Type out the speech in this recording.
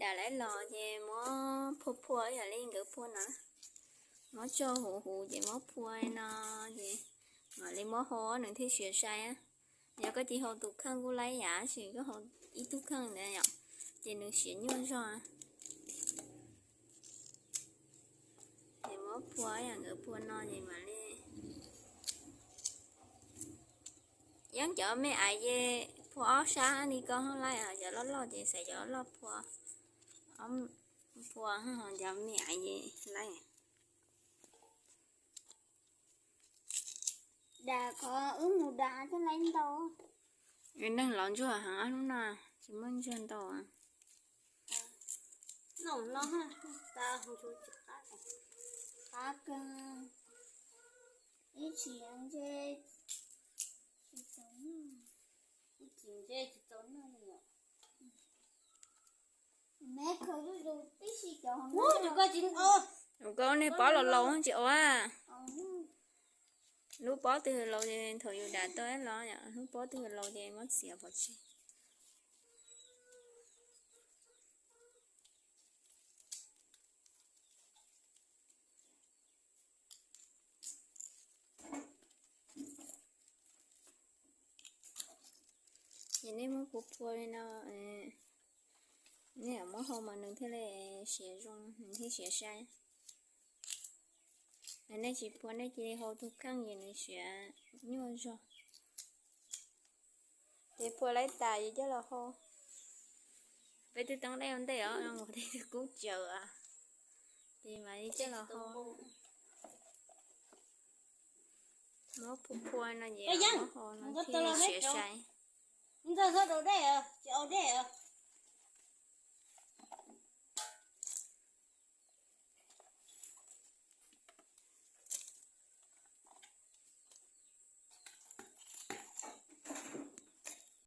Dam lawv los ces muab phua phua ib yam li nkawd phua no, muab tso huv huv ces muab phua li no, ces mam li muab hau nws thiaj siav sai. Yog koj tsis hau tus kheej kuj laib yam, tab sis koj hau ib tug kheej ntawd yom, ces nws siav nyuaj zog. Ces muab phua ib yam nkawd phua no ces mam li, yeej cov me aiv ces phua ob sab li koj hab laij, cov loj loj ces xaiv cov loj phua, phua cov me aiv ces laij. Dam qhov wb mus dam thiaj laib ntau. Neeg los ntsuag heev ob hnub no, tsis muaj ntsuag ntau. Qab kawg, ib tsis ntse, ib tsis ntse tsis txaus noj li. Ua koj niag pob laus laus tsis ua. Lub pob twg laus ces thaum yus dam tau los, lub pob twg laus ces muab txiav pov tseg. Ces nej muab phua phua li no, nej muab hau mas nws thiaj li siav zoo, nws thiaj siav sai. Nej tsis phua nej cia li hau tus kheej ces nws siav nyuaj zog. Ces phua laib tas ces coj los hau. Peb twb teeb dej ua ntej os, ua ntej twb kub caws, ces mam li coj los hau. Muab phua phua no ces muab hau no thiaj siav sai. Ntxawg, txhob rau dej, tsis au dej.